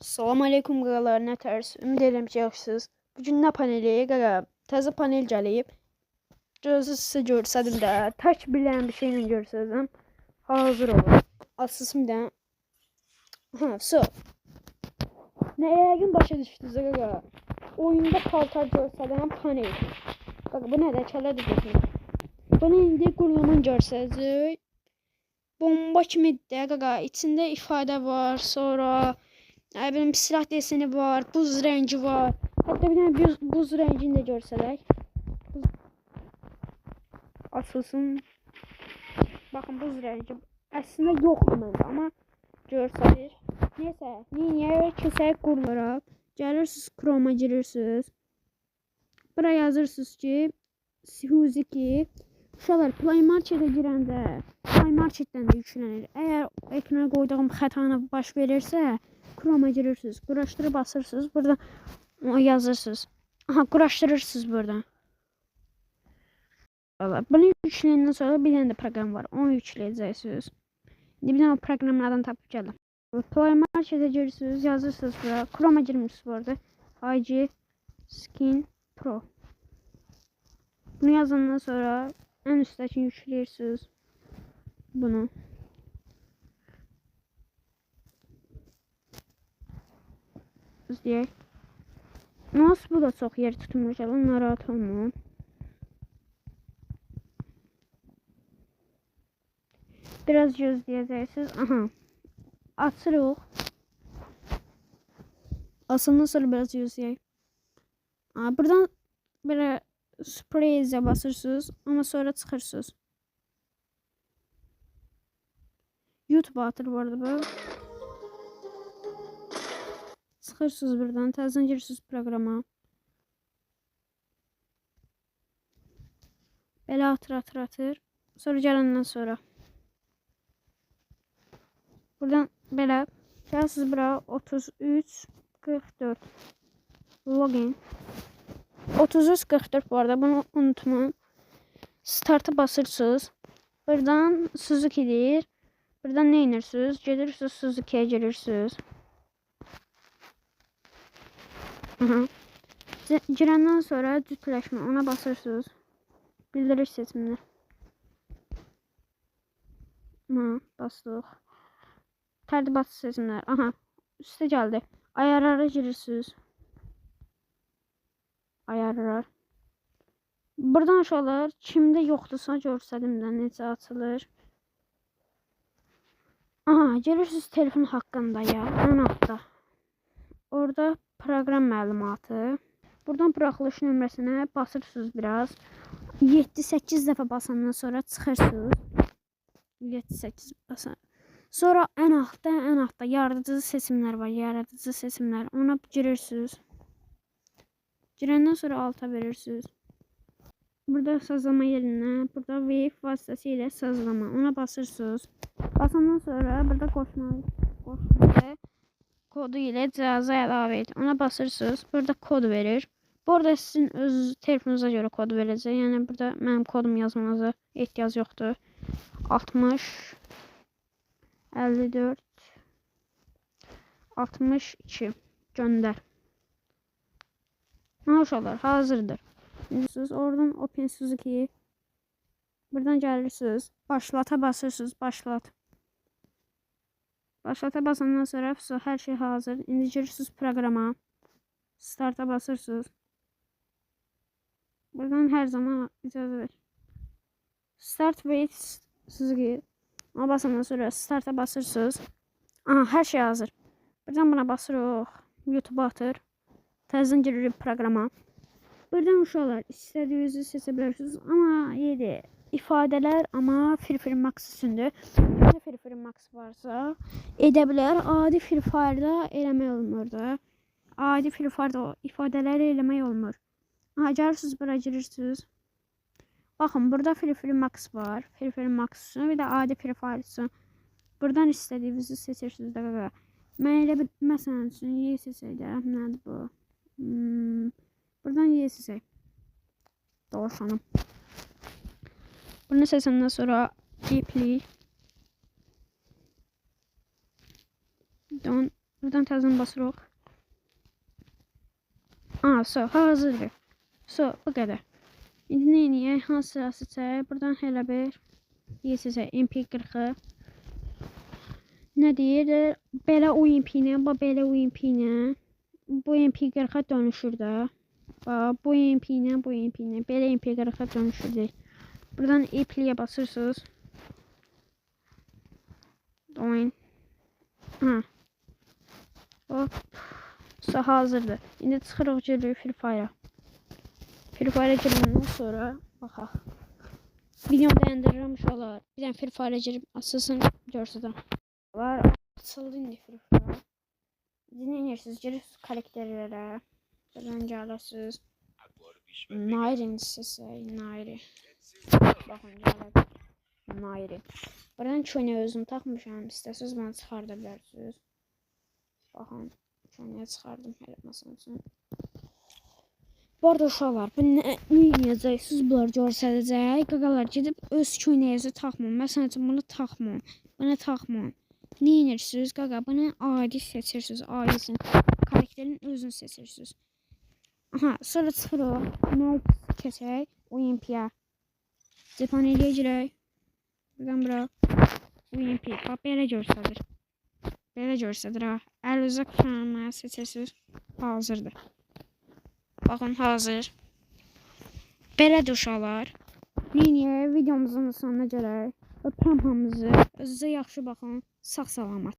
Salam aleykum qaqalar, nə tərs? Ümid edirəm ki, yaxşısınız. Bu gün nə paneli, qaqa? Təzə panel gəlib. Gözü sizə göstərdim də, tək bilən bir şeylə göstərdim. Hazır olun. Açılsın bir dənə. Ha, so. Nə yəqin başa düşdünüz qaqa? Oyunda paltar göstərən panel. Qaqa, bu nədir? Kələ düzülür. Bunu indi qurulumun göstərəcək. Bomba kimidir də qaqa. İçində ifadə var, sonra nə bilim silah deseni var, buz rəngi var. Hətta bir dənə buz rəngini də görsələk. Açılsın. Baxın, buz rəngi. Əslində yoxdur məndə, amma görsəlir. Neysə, niyə keçək qurularaq. Gəlirsiniz Chrome-a girirsiniz. Bura yazırsınız ki, Suzuki. Uşaqlar, Play Marketə girəndə Play Marketdən də yüklənir. Əgər ekrana qoyduğum xətanı baş verirsə, Chrome-a girirsiniz. Quraşdırı basırsınız. Burada yazırsınız. Aha, quraşdırırsınız burada. Bunu yükləyəndən sonra bir dənə də proqram var. Onu yükləyəcəksiniz. İndi bir dənə o proqramın adını tapıb gəldim. Play Marketə girirsiniz, yazırsınız bura. Chrome-a girmirsiniz bu arada. IG Skin Pro. Bunu yazandan sonra en üstdəkini yükləyirsiniz. Bunu. İzləyək. Mouse bu da çox yer tutmur. Gəlin, narahat olmayın. Biraz gözləyəcəksiniz. Aha. Açırıq. Açandan sonra biraz gözləyək. Aha, buradan belə surprise basırsınız, amma sonra çıxırsınız. YouTube atır bu arada bu. Çıxırsınız buradan, təzədən girirsiniz proqrama. Belə atır, atır, atır. Sonra gələndən sonra. Buradan belə gəlirsiniz bura 33 44 login. 33 44 bu arada, bunu unutmayın. Startı basırsınız. Buradan Suzuki deyir. Buradan nə edirsiniz? Gedirsiniz Suzuki'ye girirsiniz. Aha. Girəndən sonra cütləşmə, ona basırsınız. Bildiriş seçimləri. Aha, bastıq. Tərtibat seçimləri. Aha, üstə gəldi. Ayarlara girirsiniz. Ayarlar. Buradan uşaqlar, kimdə yoxdursa göstərim də necə açılır. Aha, girirsiniz telefon haqqında ya, ən altda. Orada proqram məlumatı. Buradan buraxılış nömrəsinə basırsınız biraz. 7-8 dəfə basandan sonra çıxırsınız. 7-8 basan. Sonra ən altda yaradıcı seçimlər var. Yaradıcı seçimlər. Ona girirsiniz. Girəndən sonra alta verirsiniz. Burada sazlama yerinə, burada Wave vasitəsilə sazlama. Ona basırsınız. Basandan sonra burada qoşma kodu ilə cihaza əlavə et. Ona basırsınız. Burada kod verir. Bu arada sizin öz telefonunuza görə kod verəcək. Yəni burada mənim kodumu yazmanıza ehtiyac yoxdur. 60 54 62 göndər. Nə uşaqlar, hazırdır. Siz oradan Open Suzuki buradan gəlirsiniz. Başlata basırsınız. Başlat. Başlata basandan sonra hər şey hazır. İndi girirsiniz proqrama. Starta basırsınız. Buradan hər zaman icazə ver. Start with Suzuki. Ona basandan sonra starta basırsınız. Aha, hər şey hazır. Buradan buna basırıq. YouTube atır. Təzədən giririk proqrama. Buradan uşaqlar istədiyinizi seçə bilərsiniz. Amma yedi ifadələr amma Free Fire Max üçündür. Kimdə Free Fire Max varsa edə bilər. Adi Free Fire'da eləmək olmur da. Adi Free Fire'da o ifadələri eləmək olmur. Aha, gəlirsiniz bura girirsiniz. Baxın, burada Free Fire Max var. Free Fire Max üçün, bir də adi Free Fire üçün. Buradan istədiyinizi seçirsiniz də qaqa. Mən elə bir məsələn üçün Y seçək də. Nədir bu? Buradan Y seçək. Dovşanım. Bunu seçəndən sonra Apply. Don't Buradan təzədən basırıq. Aha, so, hazırdır. So, bu qədər. İndi nə edək? Hansı silah seçək? Buradan elə bir seçək. MP40-ı. Nə deyir? Belə UMP ilə, bax belə UMP ilə bu MP40-a dönüşür də. Bax, bu UMP ilə, bu UMP ilə belə MP40-a dönüşür deyir. Buradan Apply-yə basırsınız. Oyun. Ha. Hop. So, hazırdır. İndi çıxırıq, giririk Free Fire-a. Free Fire-a girəndən sonra baxaq. Videomu dayandırıram uşaqlar. Bir dənə Free Fire-a girib açılsın, görsədən. Var, açıldı indi Free Fire. İndi nə edirsiniz? Girirsiniz karakterlərə. Buradan gəlirsiniz. Nairini seçək. Nairi. Baxın, gəlib. Nairi. Buradan köynəyi özüm taxmışam. İstəsəniz bunu çıxarda bilərsiniz. Baxın, köynəyi çıxardım elə məsəl üçün. Bu arada uşaqlar, bu nə edəcəksiniz? Bunlar göstərəcək. Qaqalar, gedib öz köynəyinizi taxmayın. Məsəl üçün bunu taxmayın. Bunu taxmayın. Nə edirsiniz? Qaqa, bunu adi seçirsiniz. Adisini. Karakterin özünü seçirsiniz. Aha, sonra çıxırıq. Nə keçək? UMP-yə. Cəbhanəliyə girək. Buradan bura. UMP. Bax, belə göstərir. Belə göstərir ha. Əlinizə qutanı seçirsiniz. Hazırdır. Baxın, hazır. Belədir uşaqlar. Neyniyək? Videomuzun sonuna gələk. Öpürəm hamınızı. Özünüzə yaxşı baxın. Sağ salamat.